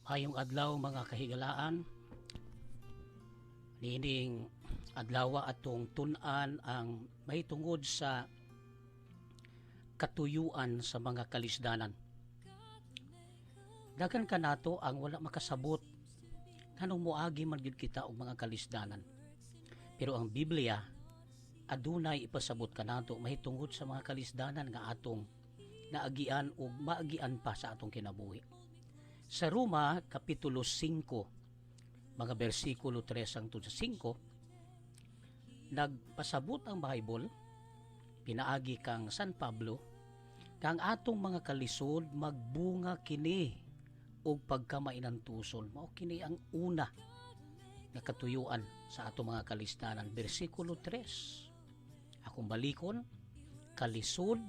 Maayong adlaw, mga kahigalaan. Niining adlaw, atong tun-an ang mahitungod sa katuyuan sa mga kalisdanan. Daghan kanato ang wala makasabot nganong moagi man gyud kita og mga kalisdanan. Pero ang Biblia adunay ipasabot kanato mahitungod sa mga kalisdanan nga atong naagian ug maagian pa sa atong kinabuhi. Sa Roma kapitulo 5, mga bersikulo 3 hangtod sa 5, nagpasabot ang Bible pinaagi kang San Pablo kang atong mga kalisod magbunga kini og pagkamainantuson. Mao kini ang una nga katuyuan sa atong mga kalisdanan, bersikulo 3. Akong balikon, kalisod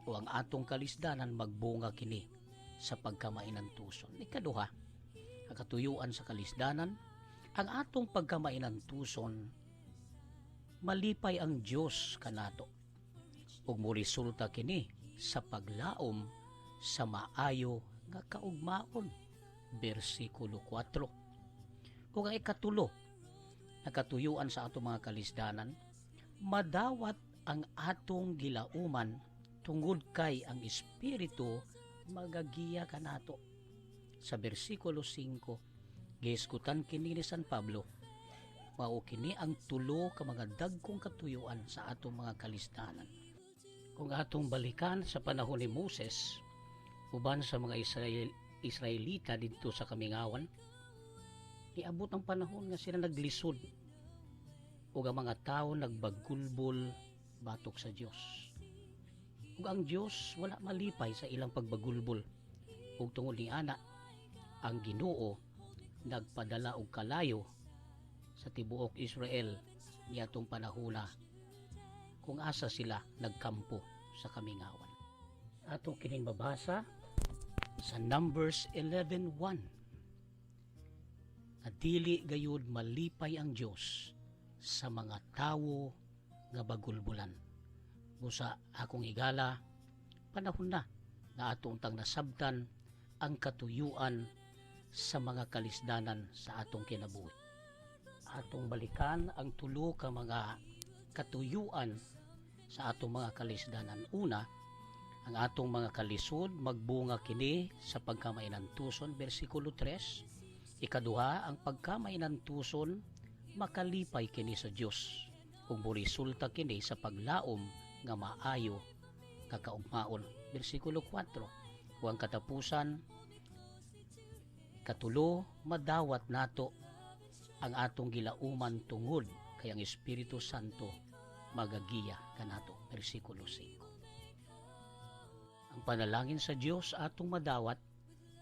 o ang atong kalisdanan magbunga kini sa pagkamainantuson. Ikaduha, ang katuyuan sa kalisdanan, ang atong pagkamainantuson, malipay ang Dios kanato ug moresulta kini sa paglaom sa maayo nga kaugmaon, bersikulo 4. Ug ang ikatulo nga katuyuan sa atong mga kalisdanan, madawat ang atong gilauman tungod kay ang Espiritu magagiya kanato. Sa bersikulo 5, gihisgutan kini ni San Pablo. Mao kini ang tulo ka mga dagkong katuyuan sa atong mga kalisdanan. Kung atong balikan sa panahon ni Moses uban sa mga Israelita didto sa kamingawan, niabot ang panahon nga sila naglisod ug ang mga tawo nagbagulbol batok sa Dios. Ug ang Dios wala malipay sa ilang pagbagulbol. Ug tungod ni ana, ang Ginoo nagpadala og kalayo sa tibuok Israel niadtong panahona kung asa sila nagkampo sa kamingawan. Ato kining mabasa sa Numbers 11:1 nga dili gayud malipay ang Dios sa mga tawo nga bagulbulan. Busa, akong higala, panahon na nga ato untang nasabtan ang katuyuan sa mga kalisdanan sa atong kinabuhi. Atong balikan ang tulo ka mga katuyuan sa atong mga kalisdanan. Una, ang atong mga kalisod magbunga kini sa pagkamainantuson, bersikulo 3. Ikaduha, ang pagkamainantuson makalipay kini sa Dios ug moresulta kini sa paglaom nga maayo nga kaugmaon, bersikulo 4. Ug ang katapusan, katulo, madawat nato ang atong gilauman tungod kay ang Espiritu Santo magagiya kanato, bersikulo 5. Ang panalangin sa Dios atong madawat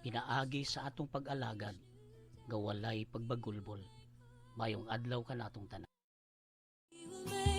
pinaagi sa atong pag-alagad nga walay pagbagulbol. Maayong adlaw kanatong tanan. He will make